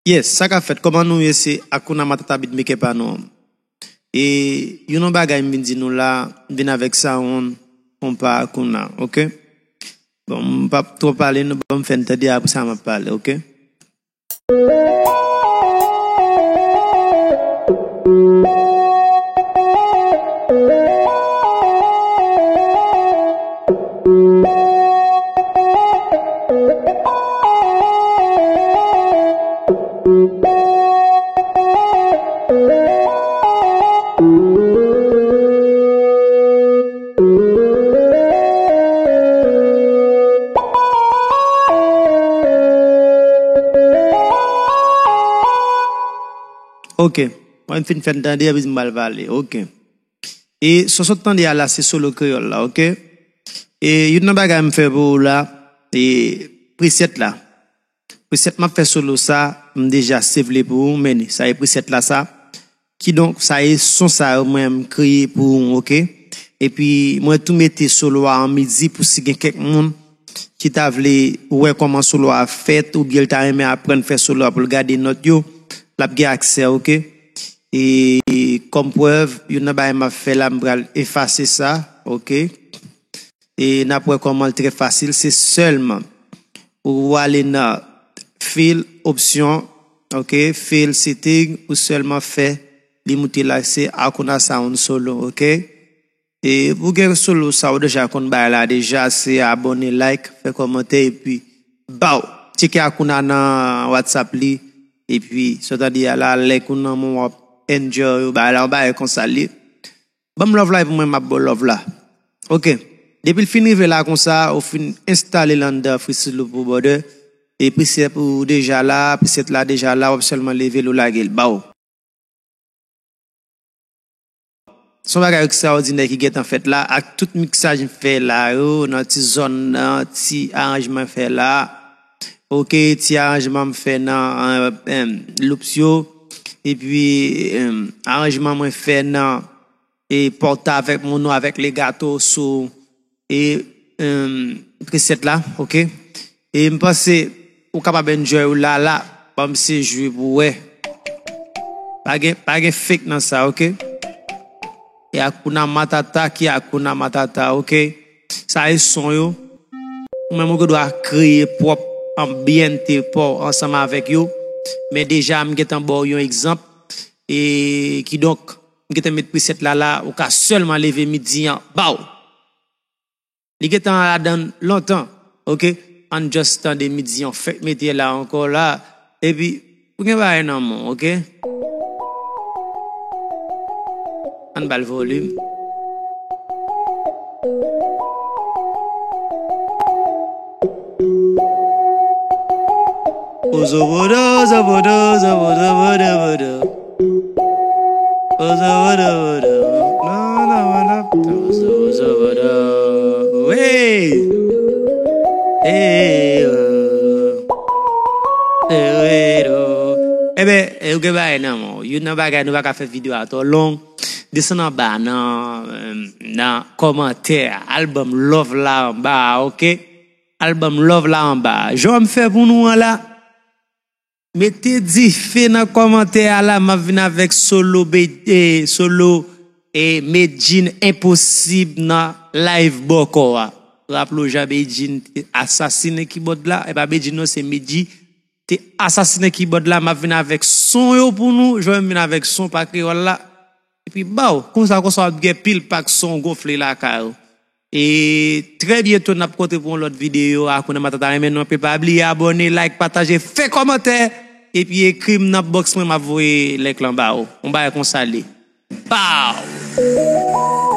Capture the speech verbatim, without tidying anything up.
Yes, sa k ap fèt? Kòman nou ye? Se Hakuna Matata beatmaker pa nou an. E youn nan bagay m vin di nou la, m vin avèk sound konpa Hakuna, oke? Bon, m p ap twò pale, nou ban m fè n tande, apre sa m ap pale, oke? Oke. Mwen fin fè n tande, epi m pral pale. Oke. E sa w sot tande a la, se solo kreyòl la, oke? E youn nan bagay m fè pou ou la, e preset la. Preset m ap fè solo sa, m deja save li pou ou, men sa e preset la sa. Kidonk, sa e son sa yo mwen m kreye pou ou, oke? Epi, mwen tou mete solo a an midi pou si gen kèk moun ki ta vle wè kòman solo a fèt, oubyen l ta renmen aprann fè solo a pou l gade nòt yo, l ap gen aksè, oke? E kòm prèv, youn nan bagay m ap fè la, m pral efase sa, oke? E n ap wè kòman l trè fasil, se sèlman ou ale nan fil, opsyon, oke, fil, setting, ou sèlman fè li moute la, se Hakuna Sound Solo, oke? E pou gen solo sa, ou deja konn bagay la deja, se abòne, like, fè kòmantè, epi baw, tcheke Hakuna nan WhatsApp li, epi sa w tande a la, like ou nan men w ap enjoy, bagay la, yon bagay konsa l ye. Ban m love la, epi mwen m ap ba w love la. Oke. Depi l fin rive la konsa, ou fin enstale l anndan Freestyle Lupo Brother. E preset ou deja la, preset la deja la, w ap sèlman leve l ou lage l ba w. Se yon bagay ekstraòdinè ki gentan fèt la, ak tout miksaj m fè la yo, nan ti zòn nan, ti aranjman m fè la. Oke, ti aranjman m fè nan, eh, eh, loops yo. Epi, eh, aranjman mwen fè nan e pòta avèk Mono avèk Legato sou e, em, preset la, oke? E m panse ou kapab enjoy ou la la, ban m se jwe pou wè. Pa gen, pa gen fake nan sa, oke? E Hakuna Matata ki Hakuna Matata, oke? Sa e son yo. Ou menm ou gen dwa kreye pwòp anbyante pa w ansanm avèk yo. Men deja, m gentan ba w yon egzanp. E kidonk, m gentan met preset la la, ou ka sèlman leve midi an, baw! Li gentan ladan l lontan, oke? Ann just tande midi an fèk mete la ankò la, epi ou gen bagay nan men w, oke? Ann ba l volim. Ozobodo, ozobodo, ozobodo, ozobodo, ozobodo. Ozobodo, ozobodo, ozobodo. Wi. Eh, oh. Eh, wi, oh. Enben, eh, ou gen bagay nan men w. Youn nan bagay, nou pa ka fè videyo a twò long. Desann anba nan, nan kòmantè a. Al ban m love la anba a, oke? Al ban m love la anba a. Jan m fè pou nou an la, mete dife nan kòmantè a la, m ap vin avèk solo, be- eh, solo, eh, Medjine Enposib nan live bòkò a. Raple w jan Medjine te asasinen kibòd la, e pa Medjine non, se Medji te asasinen kibòd la, m ap vin avèk son yo pou nou, jan m vin avèk son pa kreyòl la. Epi baw, konsa, konsa w ap gen pil pak son gonfle lakay ou. E trè byento n ap kontre pou yon lòt videyo. Hakuna Matata renmen nou anpil. Pa bliye abòne, like, pataje, fè kòmantè. Epi ekri m nan box mwen, m ap voye link lan ba ou. Yon bagay konsa l ye. Pow!